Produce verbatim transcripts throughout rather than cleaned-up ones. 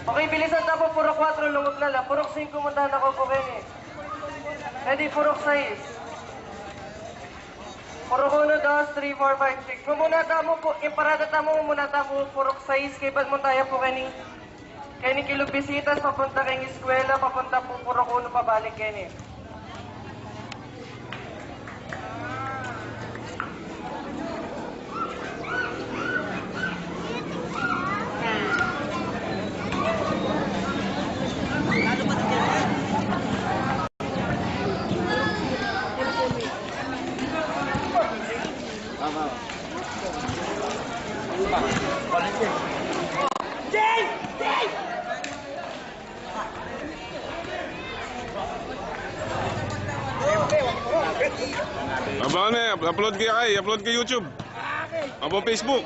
Okay, bilisan ta pu, purok kwatro, lungag na la. Purok singko, munta na ko pu keni. Ready, purok sais. Purok uno, dos, three, four, five, six. Mumuna tamu pu, ing parada tamu, mumuna tamu, purok sais, kaybat munta ya pu keni. Keni kilub bisitas, papunta keng eskwela, papunta pu purok uno, pabalik keni. Abangan ne, upload ke, ay, upload ke YouTube. Aba, Facebook.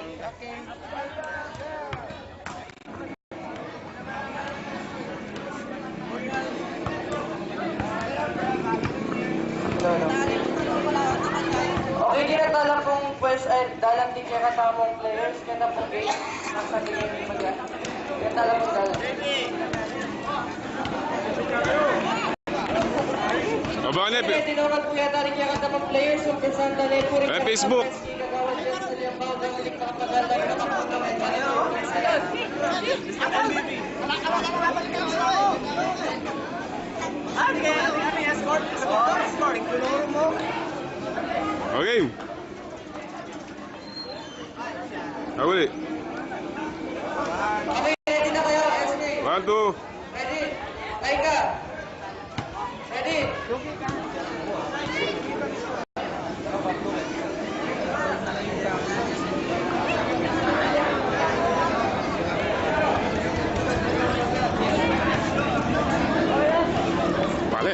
Okay, kaya dalan pung pwes-, ay, dalan di kekatamung players, keta pung game, nasa game mag-, kaya dalan pung dalan. Aba, ne, pi- Tinawag po yata rin kaya kanta mga players, yung Santa Lepo rin. Eh, Facebook. Okay. Awit. Okay, ready na kayo, S K? One, two. Ready? Laika. Ready? Bale.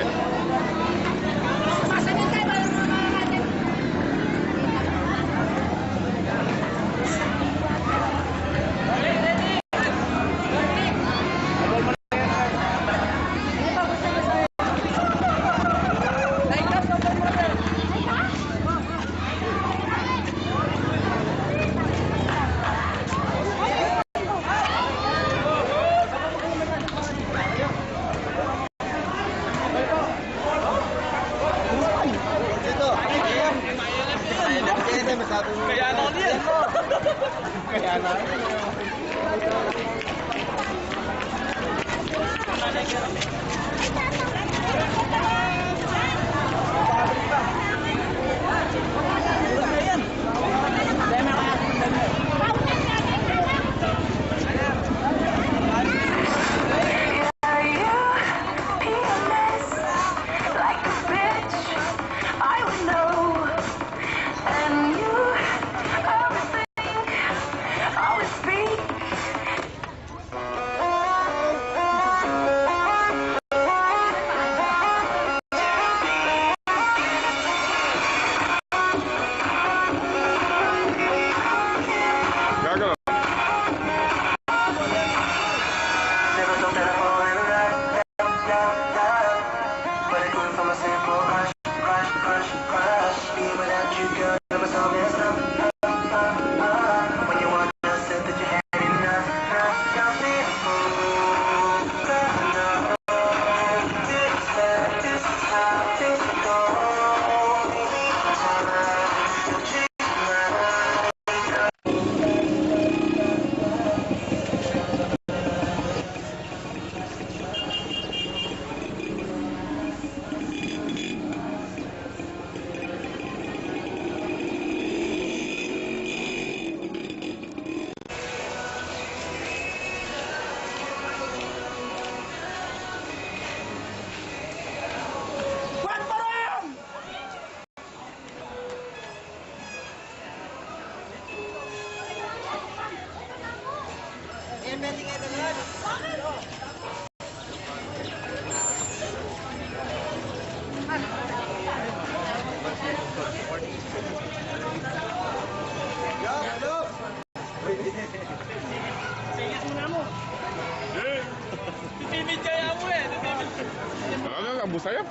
Ano, ang busaya?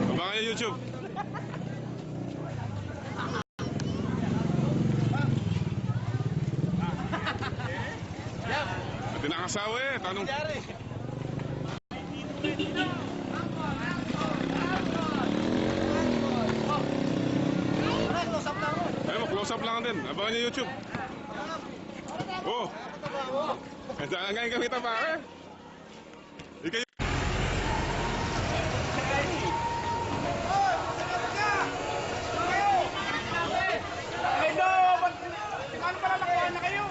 Abangan niyo YouTube. Pinakasawa e, tanong. Ay, mo, close up lang din. Abangan niyo YouTube. Oh. Ito, ang ngayon kami tapake. Ikaw. Ay, no, ba't, ano pala, nakuha na kayo?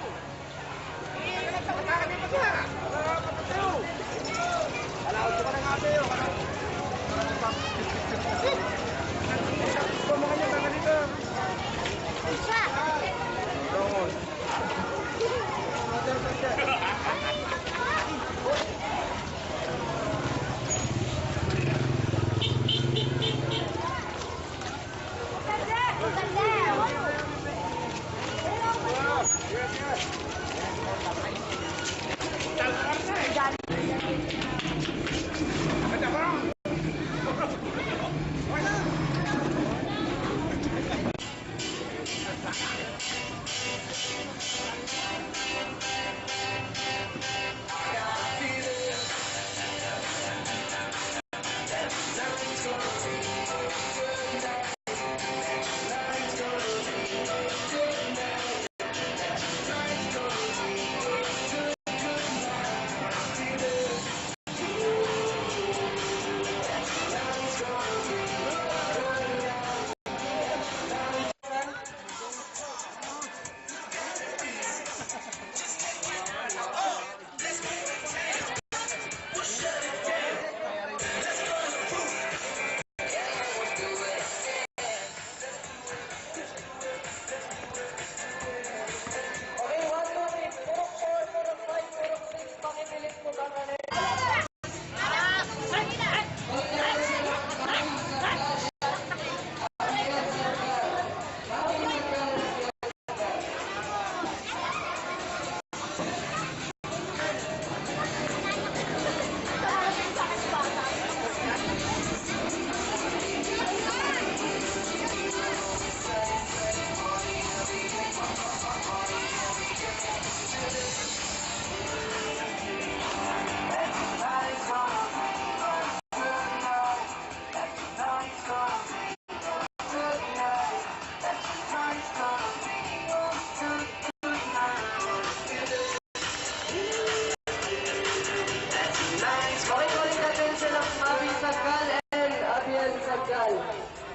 Mabilang sakal and abilang sakal.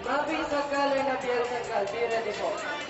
Mabilang sakal and abilang sakal. Be ready po.